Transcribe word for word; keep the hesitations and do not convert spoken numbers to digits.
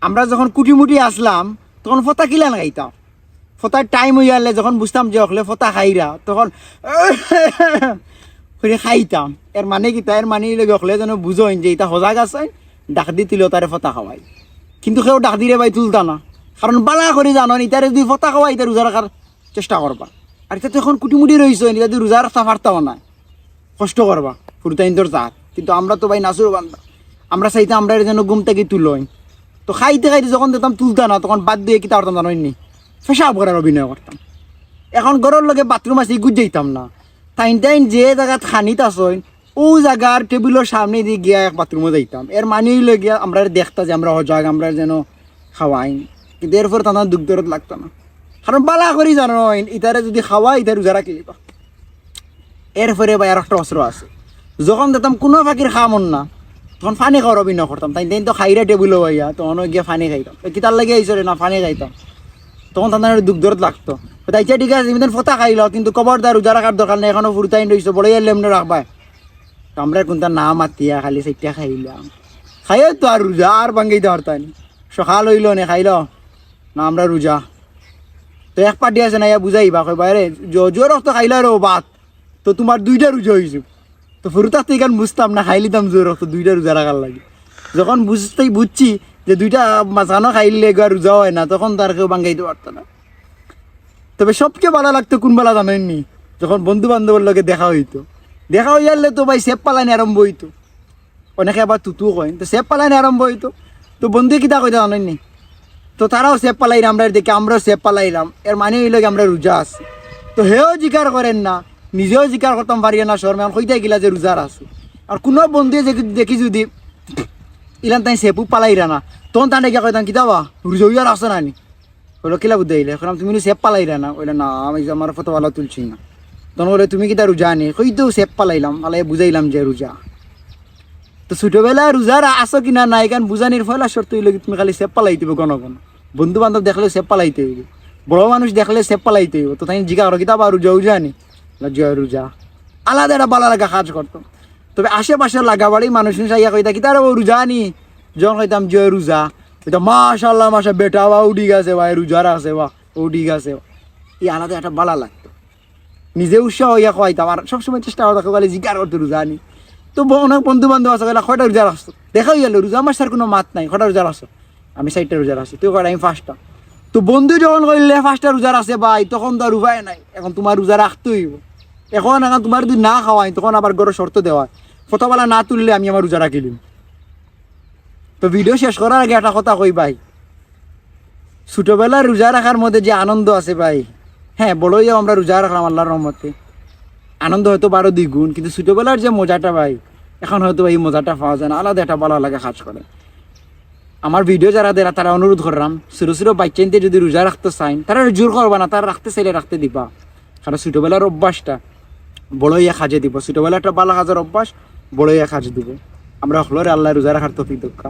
আমরা যখন কুটিমুটি আসলাম, তখন ফতা কিলান খাইতাম। ফতার টাইম অইয়ালে যখন বুঝতাম যে অকলে ফতা খাইরা, তখন করি খাইতাম। এর মানে কিতা? এর মানে অইলো গি অকলে যেন বুঝইন যে ইতা হজাগ আছে, ডাক দি তুলে তারে ফতা খাওয়াই। কিন্তু কেউ ডাক দিরে ভাই তুলতা না, কারণ বালা করি জানইন ইতারে যদি ফতা খাওয়াই, ইতা রোজা রাখার চেষ্টা করবা। আর ইতা তো এখন কুটিমুটি রইছইন, ইতা যদি রোজা রাখতা পারতাও না, কষ্ট করবা, ফুরুতাইন্তর জাত। কিন্তু আমরা তো ভাই নাসুর বান্দা, আমরা চাইতাম আমরা যেন ঘুম থাকি তুলইন। তো খাইতে খাইতে যখন দেখতাম তুলতা না, তখন বাধ্য অইয়া কিতা করতাম জানইন নি? পেশাব করার অভিনয় করতাম। এখন ঘরর লগে বাথরুম আছে, ইগুত যাইতাম না। তাইন তাইন যে জাগাত খানিত আছইন, অউ জাগার টেবিলর সামনেদি গিয়া এক বাথরুমো যাইতাম। এর মানে অইলো গিয়া আমরারে দেখতা যে আমরা হজাগ, আমরা যেন খাওয়াইন। কিন্তু এরপরে তান দুখ দরদ লাগতো না, কারণ বালা করি জানইন ইতারে যদি খাওয়াই, ইতা রোজা রাখি দিবা। এরপরে ভাই আর একটা অস্ত্র আছে, যখন দেখতাম কুনু ফাকির খাম অর না, তখন পানি খাওয়ার অভিনয় করতাম। তাইন তাইন তো খাইরা টেবিলো বইয়া, তখন গিয়া পানি খাইতাম। "এ, কিতার লাগি আইছো রে?" "না, পানি খাইতাম।" তখন তান দুখ দরদ লাগতো। "তে আইচ্ছা, ঠিক আছে, তুমি তান ফতা খাইলাও, কিন্তু খবরদার রোজা রাখার দরকার নাই, এখনো ফুরুতাইন রইছো, বড় অইয়া লেমনে রাখবায়।" তো আমরা কুনতা না মাতিয়া খালি চাইট্টা খাইলাম। খাইয়া তো আর রোজা আর ভাঙ্গাইতা পারতাম নি। সকাল অইলো নে, খাইলো না, আমরা রোজা। তো এক পার্টি আছে না, ইয়া বুঝাইবা, কইবা, "আরে, জ-, জুয়ার রক্ত খাইলা রে ভাত, তো তুমার দুইটা রোজা অইছে।" তো ফুরুতাত তো ইখান বুঝতাম না, খাইলিতাম জুয়ার রক্ত দুইটা রোজা রাখার লাগি। যখন বুঝতেই বুঝছি যে দুইটা মাঝখানো খাইলে এগুয়া রোজা অয় না, তখন তো আর কেউ ভাঙ্গাইতে পারতো না। তবে সবচেয়ে বালা লাগতো কুন বালা জানইন নি? যখন বন্ধু বান্ধবর লগে দেখা অইতো, দেখা অইয়ারলে তো ভাই সেপ পালানি আরম্ভ অইতো। অনেকে আবার তুতু কইন, তো সেপ পালানি আরম্ভ অইতো। তো বন্ধুয়ে কিতা কইতা জানইন নি? তো তারাও সেপ পালাইরা, আমরা দেখি আমরাও সেপ পালাইলাম। এর মানে অইলো গি আমরা রোজা আছি। তো হেও জিকার করের না, নিজেও জিকার করতাম পারিয়ার না শরমে, এখন কইতায় কিলা যে রোজার আছি। আর কুনু বন্ধুয়ে দেখি, দেখি যদি ইলান তাইন সেপু পালাইরা না, তখন তানরে গিয়া কইতাম, "কিতা বা, রোজা অইয়ার আছো না নি?" কইলো, "কিলা বুঝাইলে?" কইলাম, "তুমি নু সেপ পালাইরা না?" কইলো, "না, আমি যে আমার ফতোয়ালা তুলছি না।" তখন কইলো, "তুমি কিতা রোজা নি?" কইতেউ সেপ পালাইলাম, পালাই বুঝাইলাম যে রোজা। তো ছোটবেলায় রোজা রা-, আছো কি না নাই, ইখান বুঝানির পয়লা শর্ত অইলো গি তুমি খালি সেপ পালাইতে অইবো ঘন ঘন। বন্ধু বান্ধব দেখলে সেপ পালাইতে অইবো, বড় মানুষ দেখলে সেপ পালাইতে অইবো। তো তাইন জিগা করো, "কিতা বা, রোজা উজা নি?" কইলো, "জি অয়, রোজা।" আলাদা একটা বালা লাগা কাজ করতো। তবে আশেপাশে লাগা বাড়ি মানুষ উনুষ আইয়া কইতা, "কিতা রে বা, রোজা নি?" যখন কইতাম, "জি অয়, রোজা", কইতা, "মাশাআল্লাহ, মাশা, বেটা বা উঠি গেছে বা, রোজা রাখছে বা, উঠি গেছে বা।" ই আলাদা একটা বালা লাগতো। নিজে উৎসাহ অইয়া খাওয়াইতাম, আর সবসময় চেষ্টা করতাম, খালি জিকার করতো, "রোজা নি?" তো ব-, অনেক বন্ধু বান্ধব আছে, কইলা, "কয়টা রোজা রাখছো?" দেখা অইগেলো, রোজা মাস আর কুনু মাত নাই, "কয়টা রোজা রাখছো?" "আমি চাইরটা রোজা রাখছি।" তুই কইরা, "আমি পাঁচটা।" তো বন্ধু যখন কইলে, "পাঁচটা রোজা রাখছে ভাই", তখন তো আর উপায় নাই, এখন তুমার রোজা রাখতে অইবো। এখন, এখন তুমার যদি না খাওয়াই, তখন আবার ঘরো শর্ত দেওয়া অয়, ফতোয়ালা না তুললে আমি আমার রোজা রাখিলিমু। তো ভিডিও শেষ করার আগে একটা কথা কই ভাই, ছোটবেলার রোজা রাখার মধ্যে যে আনন্দ আছে ভাই, হ্যাঁ, বড় অইয়াও আমরা রোজা রাখলাম আল্লার রহমতে, আনন্দ হয়তো বারো দুই গুণ, কিন্তু ছোটবেলার যে মজাটা ভাই, এখন হয়তো এই মজাটা পাওয়া যায় না, আলাদা একটা বালা লাগা কাজ করে। আমার ভিডিও যারা দেখরা, তারা অনুরোধ কররাম, ছোট ছোট বাইচ্চাইন্তে যদি রোজা রাখতে চাইন, তারা জোর করবা না, তারা রাখতে চাইলে রাখতে দিবা। কারণ ছোটবেলার অভ্যাসটা বড় অইয়া কাজে দিবো। ছোটবেলার একটা বালা কাজর অভ্যাস বড় অইয়া কাজে দিবো। আমরা হকলরে আল্লায় রোজা রাখার তৌফিক দেউক্কা।